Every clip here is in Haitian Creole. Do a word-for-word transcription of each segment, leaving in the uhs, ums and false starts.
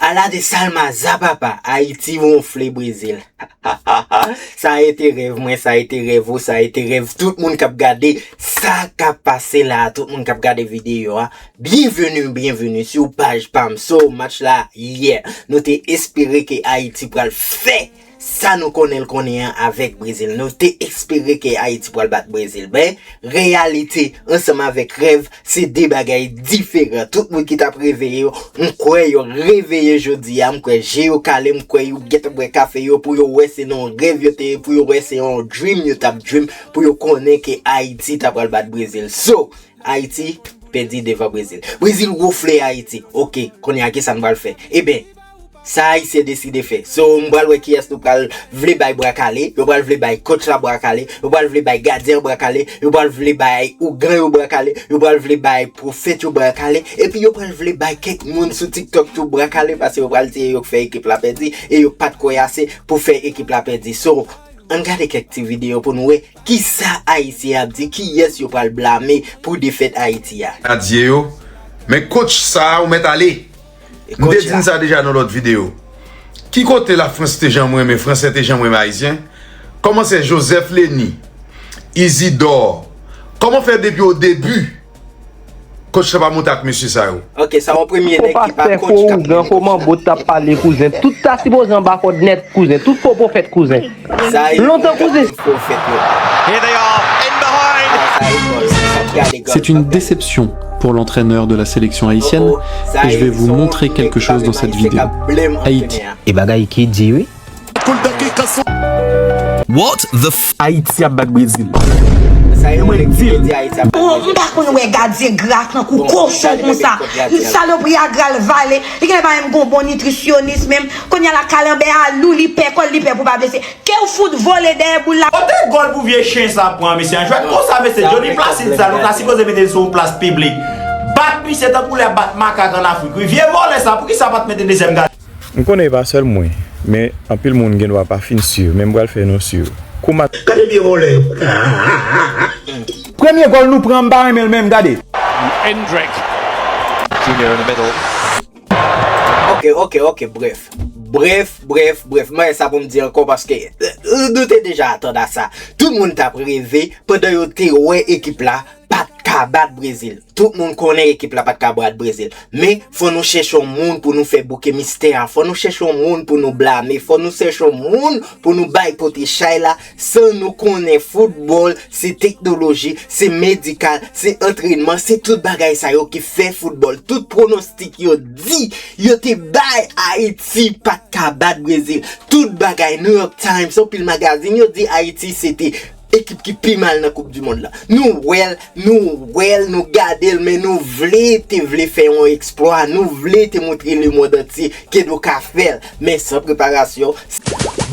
Ala de salmaza papa, Ayiti wonfle Brezil. Sa ete rèv mwen, sa ete rèv ou, sa ete rèv tout moun k ap gade sa k ap pase la, tout moun k ap gade videyo a. Byenveni, byenveni sou paj pa m. So, match la, yè, nou te espere ke Ayiti pral fè sa nou konnen l konnen an avèk Brezil. Nou te espere ke Ayiti pral bat Brezil. Men, reyalite ansanm avèk rèv, se de bagay diferan. Tout moun ki t ap reveye yo, m kwè yo reveye jodi a, m kwè je yo kale, m kwè yo gentan bwè kafe yo pou yo wè se nan yon rèv yo te ye, pou yo wè se yon dream yo t ap dream, pou yo konnen ke Ayiti ta pral bat Brezil. So, Ayiti pèdi devan Brezil. Brezil wofle Ayiti. Oke, kounye a, kisa n pral fè? Eben, sa Ayisyen deside fè. So, m pral wè kiyès nou pral vle bay bra kale. Yo pral vle bay coach la bra kale. Yo pral vle bay gadyen an bra kale. Yo pral vle bay ougan yo bra kale. Yo pral vle bay pwofèt yo bra kale. Epi yo pral vle bay kèk moun sou TikTok tou bra kale, paske yo pral di yo k fè ekip la pèdi e yo pa t kwè ase pou fè ekip la pèdi. So, ann gade kèk ti videyo pou n wè kisa Ayisyen ap di, kiyès yo pral blame pou defèt Ayiti a. Adye yo. Men coach sa a, ou mèt ale. M te di n sa deja nan lòt videyo. Ki kote Lafrans te janm renmen Fransè, te janm renmen Ayisyen? Kòman se Joseph Leni, Isidor? Kòman fè depi o debi coach la pa monte ak mesye sa yo? Ok, sa yon premye nèg ki pa coach k ap mennen coach la. Fo pastè, fo ougan, fo manbo t ap pale kouzen. Tout sa sipoze anba kòd nèt kouzen. Tout fo pwofèt kouzen. Lontan kouzen. Here they are, in behind. C'est une déception pour l'entraîneur de la sélection haïtienne et je vais vous montrer quelque chose dans cette vidéo. Haïti. E bagay ki di wi. What the f- Ayiti ap bat Brezil. Mwen di l. Oh, m pa konn wè gadyen gra tankou kochon konsa. Salopri a gra l vale. Li genlè pa menm gon bon nitrisyonis menm. Kounye a la kalanbè a lou, li pè kò l, li pè pou pa blese. Ke w fout vole dèyè boul la. Kote gòl pou vye chen sa pran, mesye? An jwèt konsa, mesye. Johnny Placide sa, nou ta sipoze mete l sou yon plas piblik. Bat misye tankou lè bat makak ann Afrik, wi. Vye vòlè sa, poukisa pa t mete dezyèm gadyen? M konnen e pa sèl mwen, men anpil moun gen dwa pa fin si, men m pral fè nou si. Kouman. Gade vye vòlè yo. Premye gòl nou pran, m pa renmen l menm, gade. Endrick. Junior in the middle. Ok, ok, ok, bref. Bref, bref, bref. Mwen sa pou m di ankò paske, euh, nou te deja atann a sa. Tout moun t ap reve pandan yo te wè ekip la pa t ka bat Brezil. Tout moun konnen ekip la pa t ka bat Brezil. Men, fò nou chèche yon moun pou nou fè bouke mistè a. Fò nou chèche yon moun pou nou blame. Fò nou chèche yon moun pou nou bay pote chay la. San nou konnen foutbòl, se teknoloji, se medikal, se antrènman, se tout bagay sa yo ki fè foutbòl. Tout pwonostik yo di, yo te bay Ayiti pa t ka bat Brezil. Tout bagay, New York Times, anpil magazin, yo di Ayiti se te ekip ki pi mal nan Koup di Mond lan. Nou wè l, nou wè l, nou gade l, men nou vle te vle fè yon eksplwa, nou vle te montre lemonn antye ke nou ka fè l, men san preparasyon.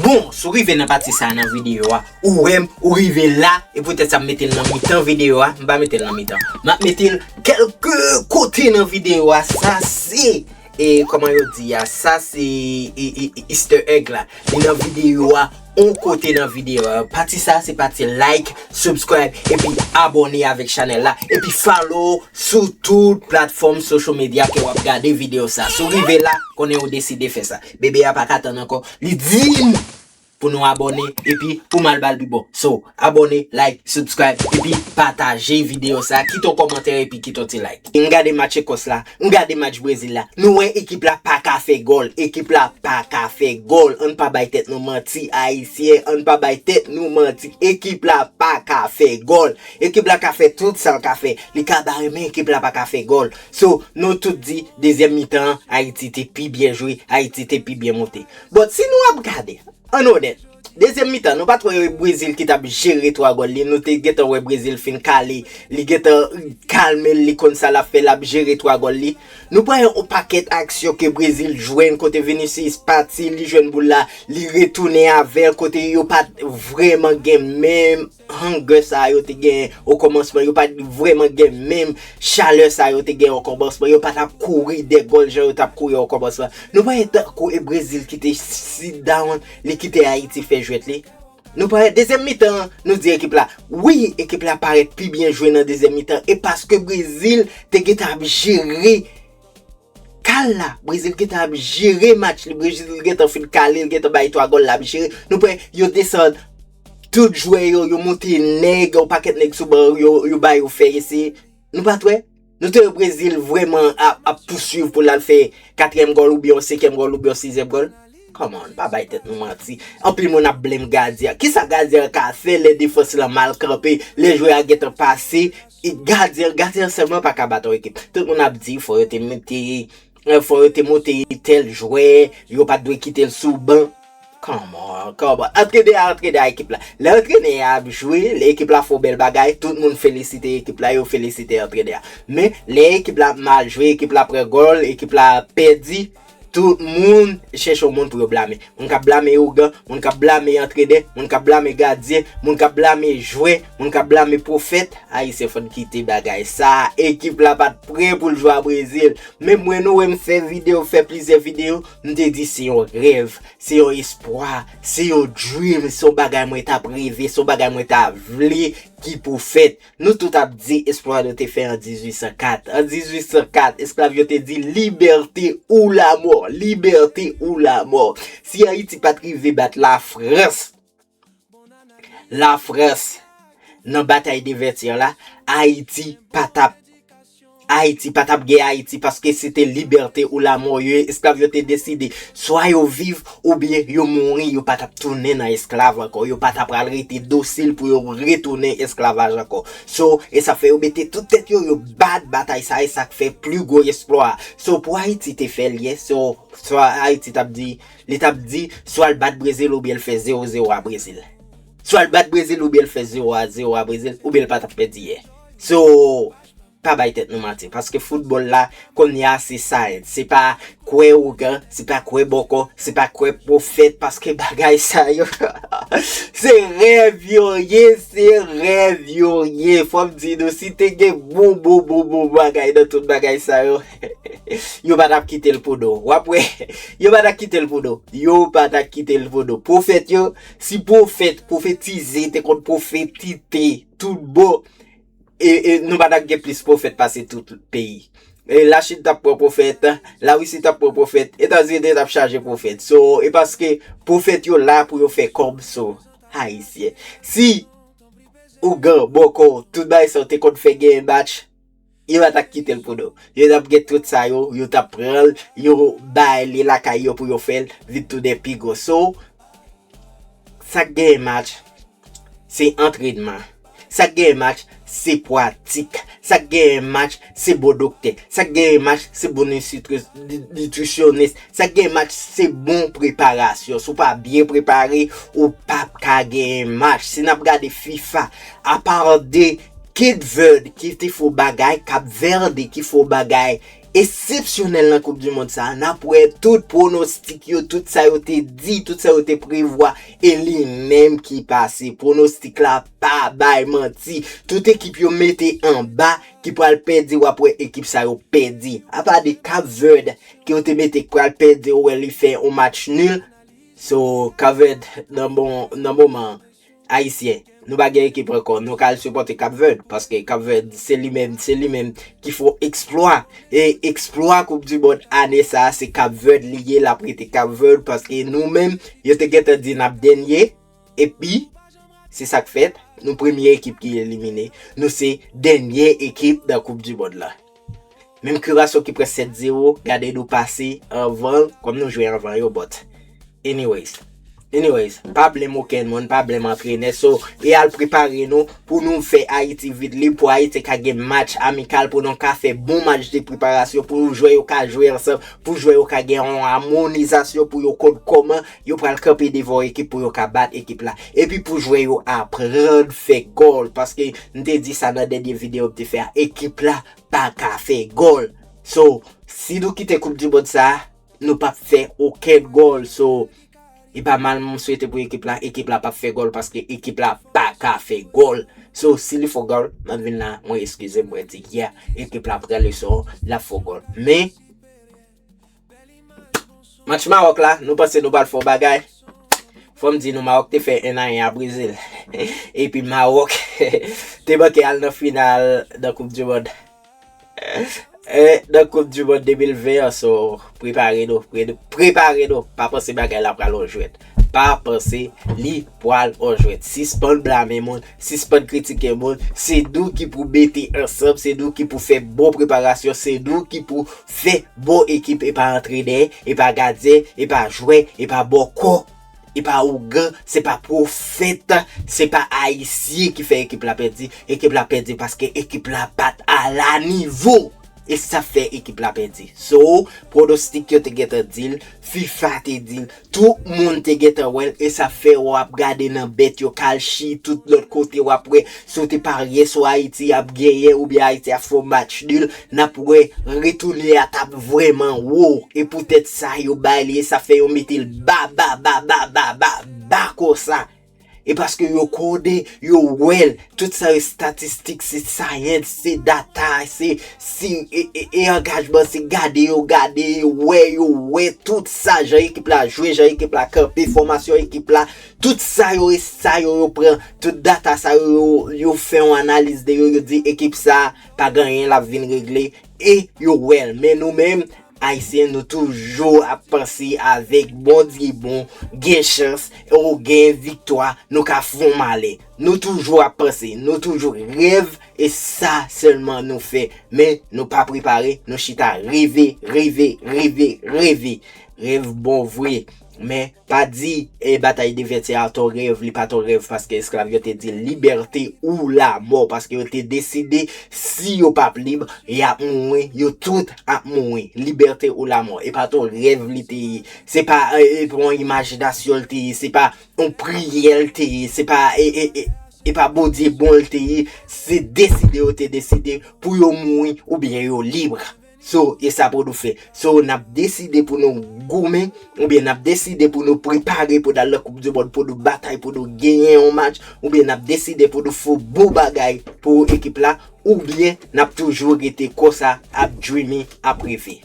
Bon, si w rive nan pati sa a nan videyo a, ou wè m, ou rive la, e poutèt sa m mete l nan mitan videyo a, m pa mete l nan mitan. M ap mete l kèlke kote nan videyo a, sa se, e kòman yo di a, sa se, e, e, e, easter egg la. Li nan videyo a, on kote nan videyo a. Pati sa a se pati like, subscribe, epi abòne avèk chanèl la, epi follow sou tout platfòm social media ke w ap gade videyo sa. Si w rive la, konnen ou deside fè sa. Bebe a pa ka tann ankò. Li di n pou nou abòne, epi pou m al ba l pi bon. So, abòne, like, subscribe, epi pataje videyo sa. Kite yon kòmantè, epi kite yon ti like. M gade match Ekòs la, m gade match Brezil la. Nou wè ekip la pa ka fè gòl. Ekip la pa ka fè gòl. Ann pa bay tèt nou manti, Ayisyen. Ann pa bay tèt nou manti. Ekip la pa ka fè gòl. Ekip la ka fè tout sa l ka fè. Li ka bare, men ekip la pa ka fè gòl. So, nou tout di, dezyèm mitan an, Ayiti te pi byen jwe, Ayiti te pi byen monte. But si nou ap gade, ann onèt, dezyèm mitan, nou pa t wè Brezil ki t ap jere twa gòl li, nou te gentan wè Brezil fin kale, li gentan kalme l, li konn sa l ap fè, l ap jere twa gòl li. Nou pa wè yon pakèt aksyon ke Brezil jwenn kote Vinicius pati, li jwenn boul la, li retounen avè l, kote yo pa t vrèman gen menm hunger sa yo te gen o kòmansman, yo pa t vrèman gen menm chalè sa yo te gen o kòmansman, yo pa t ap kouri dè gòl jan yo t ap kouri o kòmansman. Nou pa wè tankou e Brezil ki te sit down, li kite Ayiti fè jwèt li. Nou pa wè dezyèm mitan an, nou di ekip la, wi, ekip la parèt pi byen jwe nan dezyèm mitan, e paske Brezil te gentan ap jere kal la. Brezil gentan ap jere match li. Brezil gentan fin kale, l gentan bay twa gòl, l ap jere. Nou wè, yo desann tout jwè yo, yo moute nèg, yon pakèt nèg sou ban, yo, yo ba yo fè eseye. Nou pa t wè? Nou te wè Brezil vrèman ap, ap pouswiv pou l al fè katriyèm gòl oubyen yon senkyèm gòl oubyen yon sizyèm gòl? Come on, pa bay tèt nou manti. Anpil moun ap blame gadyen. Kisa gadyen an ka fè lè defans lan mal kanpe, lè jwè a gentan pase? E gadyen, gadyen an sèlman pa ka bat yon ekip. Tout moun ap di fò yo te mete, eh, fò yo te moute tèl jwè, yo pa t dwe kite l sou ban. Come on, come on. Antrenè a, antrenè a ekip la. Lè antrenè a ap jwe, lè ekip la fè yon bèl bagay, tout moun felisite ekip la, yo felisite antrenè a. Men, lè ekip la ap mal jwe, ekip la pran gòl, ekip la pèdi, tout moun chèche yon moun pou yo blame. Moun k ap blame ougan, moun k ap blame antrenè, moun k ap blame gadyen, moun k ap blame jwè, moun k ap blame pwofèt. Ayisyen, fò n kite bagay sa. Ekip la pa t prè pou l jwe a Brezil. Men mwen, nou wè m fè videyo, fè plizyè videyo, m te di se yon rèv, se yon espwa, se yon dream, se yon bagay mwen t ap reve, se yon bagay mwen ta vle ki pou fèt. Nou tout ap di espwa nou te fè an dizuit san kat. An dizuit san kat, esklav yo te di libète ou lamò, libète ou lamò. Si Ayiti pa t rive bat Lafrans, Lafrans, nan batay de Vètyè la, Ayiti pa t ap Ayiti pa t ap gen Ayiti, paske se te libète ou lamò yo ye. Esklav yo te deside, swa yo viv oubyen yo mouri, yo pa t ap tounen nan esklav ankò, yo pa t ap pral rete dosil pou yo retounen esklavaj ankò. So, e sa fè yo mete tout tèt yo, yo bat batay sa, e sa k fè pli gwo esplwa a. So, pou Ayiti te fè l ye, so, swa Ayiti t ap di, li t ap di, swa l bat Brezil oubyen l fè zewo zewo a Brezil. Swa l bat Brezil oubyen l fè zewo a zewo a Brezil, oubyen l pa t ap pèdi yè. So, pa bay tèt nou manti, paske foutbòl la, kounye a se science, se pa kwè ougan, se pa kwè bòkò, se pa kwè pwofèt, paske bagay sa yo, se rèv yo ye, se rèv yo ye. Fò m di nou, si te gen bon, bon, bon, bon bagay nan tout bagay sa yo, yo pa t ap kite l pou nou. W ap wè, yo pa t ap kite l pou nou. Yo pa t ap kite l pou nou. Pwofèt yo, si pwofèt, pwofetize, te konn pwofetite tout bon, e, e nou pa t ap gen plis pwofèt pase tout peyi. E Lachin t ap pran pwofèt, Larisi t ap pran pwofèt, Etazini t ap chaje pwofèt. So, e paske pwofèt yo la pou yo fè kòb, so, Ayisyen. Si ougan, bòkò, tout bagay sa yo te konn fè genyen match, yo pa t ap kite l pou nou. Yo t ap gen tout sa yo, yo t ap pran l, yo bay li lakay yo pou yo fè l vin tounen pi gwo. So, sa k genyen match, se antrènman. Sa k genyen match, se pwatik. Sa k genyen match, se bon doktè. Sa k genyen match, se bon nitri-, nitrisyonis. Sa k genyen match, se bon preparasyon. Si w pa byen prepare, ou p ap ka genyen match. Si n ap gade fifa, apa de Cape Verde ki te fè yon bagay, Cap Verde ki fè yon bagay eksepsyonèl nan koup di mond sa a, n ap wè tout pwonostik yo, tout sa yo te di, tout sa yo te prevwa, e li menm ki pase. Pwonostik la pa bay manti. Tout ekip yo mete anba ki pral pèdi, w ap wè ekip sa yo pèdi. Apa de Cap Verde ke yo te mete k pral pèdi, ou wè li fè yon match nil. So, Cap Verde nan bon, nan moman an, Ayisyen, nou pa gen ekip ankò, nou ka al sipòte Cap Verde, paske Cap Verde, se li menm, se li menm ki fè eksplwa. E eksplwa koup di mond ane sa a, se Cap Verde li ye, l ap rete Cap Verde, paske nou menm, yo te gentan di n ap dènye, epi, se sa k fèt, nou premye ekip ki elimine. Nou se dènye ekip nan koup di mond la. Menm Curaçao ki pran sèt zewo, gade nou pase anvan, kòm nou jwe anvan yo, but anyways. Anyways, pa blame okenn moun, pa blame antrenè. So, e al prepare nou pou nou fè Ayiti vin lib, pou Ayiti ka gen match amikal, pou nou ka fè bon match de preparasyon, pou jwè yo ka jwe ansanm, pou jwè yo ka gen yon amonizasyon, pou yo konn kòman yo pral kanpe devan yon ekip pou yo ka bat ekip la. Epi pou jwè yo aprann fè gòl, paske m te di sa nan dènye videyo m te fè a, ekip la pa ka fè gòl. So, si nou kite koup di mond sa a, nou p ap fè okenn gòl. So, e pa mal m swete pou ekip la, ekip la p ap fè gòl paske ekip la pa ka fè gòl. So, si li fè gòl, m ap vin la, mwen eskize m, mwen di, yeah, ekip la pran leson, l ap fè gòl. Men, match Mawòk la, nou panse nou pral fè yon bagay? Fò m di nou, Mawòk te fè en a en a Brezil. Epi Mawòk te manke al nan final nan koup di mond. E nan Koup di Mond de mil ven an, so, prepare nou, pre- prepare nou. Pa panse bagay la pral on jwèt. Pa panse li pral on jwèt. Sispann blame moun, sispann kritike moun. Se nou ki pou mete ansanm, se nou ki pou fè bon preparasyon, se nou ki pou fè bon ekip, e pa antrenè, e pa gadyen, e pa jwè, e pa bòkò, e pa ougan, se pa pwofèt, se pa ayisyen ki fè ekip la pèdi. Ekip la pèdi paske ekip la pa t ala nivo. E sa fè ekip la pèdi. So, pwonostik yo te gentan di l, fifa te di l, tout moun te gentan wè l, e sa fè w ap gade nan bèt yo, Kalchi, tout lòt kote, w ap wè, si w te parye sou Ayiti ap genyen oubyen Ayiti ap fè yon match nil, n ap wè retounen a t ap vrèman wo. E poutèt sa yo bay li, e sa fè yo mete l ba, ba, ba, ba, ba, ba, ba konsa. E paske yo konnen, yo wè l, tout sa yo estatistik, se sayans, se data, se, se e, e, e angajman, se gade yo gade, yo wè, yo wè tout sa, jan ekip la jwe, jan ekip la kanpe, fòmasyon ekip la, tout sa yo, e sa yo, yo pran, tout data sa yo, yo, yo fè yon analiz de yo, yo di ekip sa pa gen anyen l ap vin regle, e yo wè l. Men nou menm, Ayisyen, nou toujou ap panse avèk Bondye bon, gen chans, ou gen viktwa, nou ka fè yon malè. Nou toujou ap panse, nou toujou rèv, e sa sèlman nou fè. Men nou pa prepare, nou chita reve, reve, reve, reve. Rèv bon vre. Men pa di, e, batay de vètyè a t on rèv, li pa t on rèv, paske esklav yo te di libète ou lamò, paske yo te deside si yo p ap lib, y ap mouri, yo tout ap mouri. Libète ou lamò. E pa t on rèv li te ye. Se pa, e, e, pa yon imajinasyon l te ye. Se pa yon priyè l te ye. Se pa, e, e, e, e pa Bondye bon l te ye. Se deside yo te deside pou yo mouri oubyen yo lib. So, e sa pou nou fè. So, n ap deside pou nou goumen, oubyen n ap deside pou nou prepare pou n al nan Koup di Mond, pou nou batay, pou nou genyen yon match, oubyen n ap deside pou nou fè bon bagay pou ekip la, oubyen n ap toujou rete konsa, ap dreamy, ap reve.